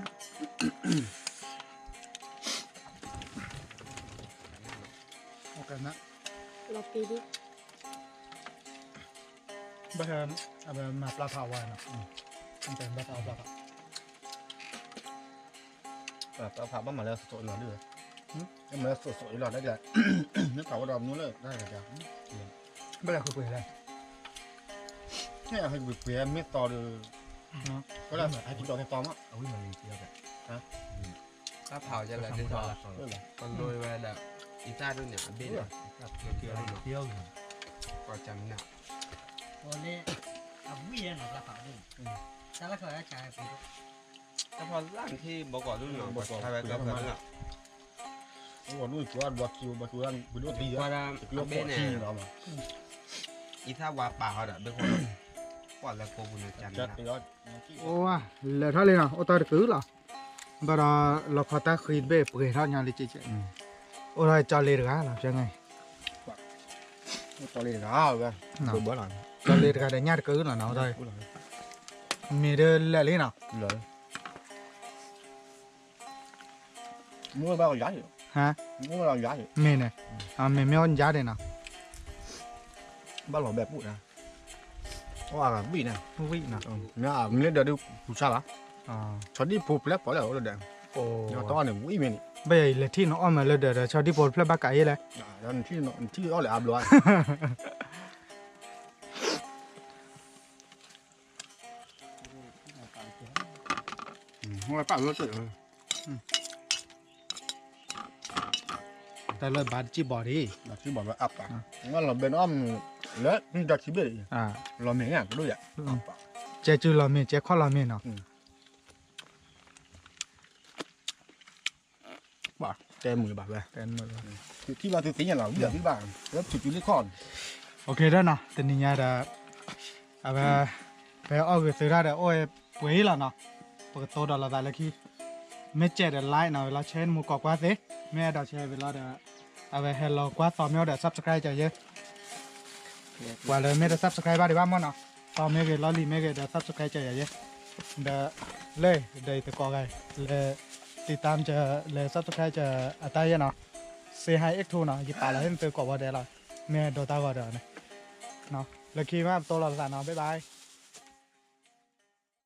လီၤပံဒံ ဘၣ် အဝဲမၤပျၢ်ဖးဝါနီၤ ဘၣ်ဖးဝါပျၢ်ဖး ပျၢ်ဖးဘၣ်မၤလၢစိၤစိၤနီၤဒု မၤလၢစိၤစိၤအံၤလီၤ တၢ်ကျဲ မ့ၢ်ဖးဝါဒီးမနုၤလၢ တၢ်ကျဲ ဘၣ်လၢဃုပှဲၤလဲၣ် ဟဲဃုပှဲၤမ့ၢ်သီဒီး ကလၢဟဲက့ၤဒီးသီမး အဝံၣ်မၤလံက့ၤ တၢ်ဖးအီၤယဲလဲၣ်ဒ်သိး ပလိဝဲဒီး အံသၣ်ဒိၣ်န့ၣ် အဘ့ၣ်န့ၣ် ကီၢ်ကၠၢနၢ် အဝံၣ်ယဲနီၤ တၢ်ဖးဒိၣ် တၢ်လၢခီၣ်ယါကၢ တၢ်ဖီလာ်ထံဘီကီၢ်ဒိၣ်နီၤ ဘီကီၢ်ဝဲကီၢ်ကၢနီၤ ဘီကီၢ်ဒိၣ် ဘီကီၢ်ဒိၣ် ဘီကီၢ်ဒိၣ် ဘီကီၢ်ဒိၣ် ဘီကီၢ်ဒိၣ် အံသၣ်ဝါပာ်ဟီဒီး ဘ့ၣ်ဃီ ကွၢ်လၢကိးပူၤန့ၣ် ကၠၢနၢ် အိၣ်ဝဲ လဲၤထီၣ်လံနီၤ အိၣ်တၢ်တကုာ်လီၤ ဘၣ်ဒီးလီၤခီတၢ်ဃံတဘ့ၣ်ပှဲၤထီၣ်ညါလံကဲကဲ အိၣ်ထီၣ်ကၠီလ့တဂၤလီၤ ဖဲန့ၣ် ကၠီလ့တဂၤဝဲ ကၠီလ့တဂၤဒီးညၣ်တကုာ်လီၤနီၤ အိၣ်ထီၣ် မ့ၢ်ဒ်လဲၣ်လံနီၤ မ့ၢ်ဘၣ်ယါ ဟါ မ့ၢ်န့ၣ် မ့ၢ်မ့ၢ်အိၣ်ယါဒံးနီၤ ဘၣ်လီၤဘဲပူၤန့ၣ် အိၣ်အဂၤဝံၣ်န့ၣ် ဝံၣ်နီၤ မ့ၢ်အမ့ၢ်လၢဒၢးဒုးပူၤဆါဘၣ် ဆီဒံၣ်ဖိပျဲၢ်ပီၣ်လဲၣ်အိၣ်လၢဒၢး တအီၣ်န့ၣ်ဝံၣ်မ့ၢ်န့ၣ် ဘၣ်ယၤအံၤလဲၤထံၣ်နီၤအီၣ်မးလၢဒၢးဒီး ဆီဒံၣ်ဖိတဖျၢၣ်ဘၣ်ကးယဲလဲၣ် နထံၣ်အီၣ်လဲၣ်အါဘျီ တၢ်လၢဘါတစံၣ်ဘီၣ်ဒံး လီၤဘဲနီၤ လၢနတၢ်ထံဘ့ၣ် လီၤမ့ၢ်ညါကဒိၣ်ယၤ ကဲစုလီၤမ့ၢ် ကဲခီၣ်လီၤမ့ၢ်နီၤ တဲမုာ်ဘၣ်ဝဲ ထံၣ်ဘၣ်သုသ့ၣ်ညါလီၤ ဝံၣ်ဘၣ်သုဘၣ် လၢထူၣ်စုလံခီၣ် OK ဒီးနီၤ တနံၤညါဒီး အဝဲ ဖဲအီၣ်ဂ့ၤသုတၢ်ဒီး အိၣ်ဝဲပှဲၤလီၤနီၤ ပကတိၤဒီးလိာ်သးလၢခံ မ့ၢ်စဲးဒီး like နီၤ ဝဲလီၤ share မူကိးကွၢ်သ့ မ့ၢ်အဲၣ်ဒိး share ဝဲလီၤဒီး အဝဲဟဲလီၤကွၢ်သီမ့ၢ်အိၣ်ဒီး subscribe ကယဲ ပှၤလၢမ့ၢ်တ subscribe ဘၣ်ဒံးဘၣ်မ့ၢ်နီၤ သီမ့ၢ်ဂ့ၤ လီၢ်လံၤမ့ၢ်ဂ့ၤဒီး subscribe ကယဲ ဒီး လၢ ဒီးယသကိးဂၤ လၢ တံတၢ်မက လၢ subscribe အတၢ်ယဲနီၤ စ့ဟါအ့ၣ်ထူနီၤ ယပာ်လီၤဟ့ၣ်နသုကိးဝီဒဲးလီၤ မ့ၢ်ဒိးတၢ်ဂီၤဒီးန့ၣ် လၢခံမးပတိၤလိာ်သးနီၤ bye bye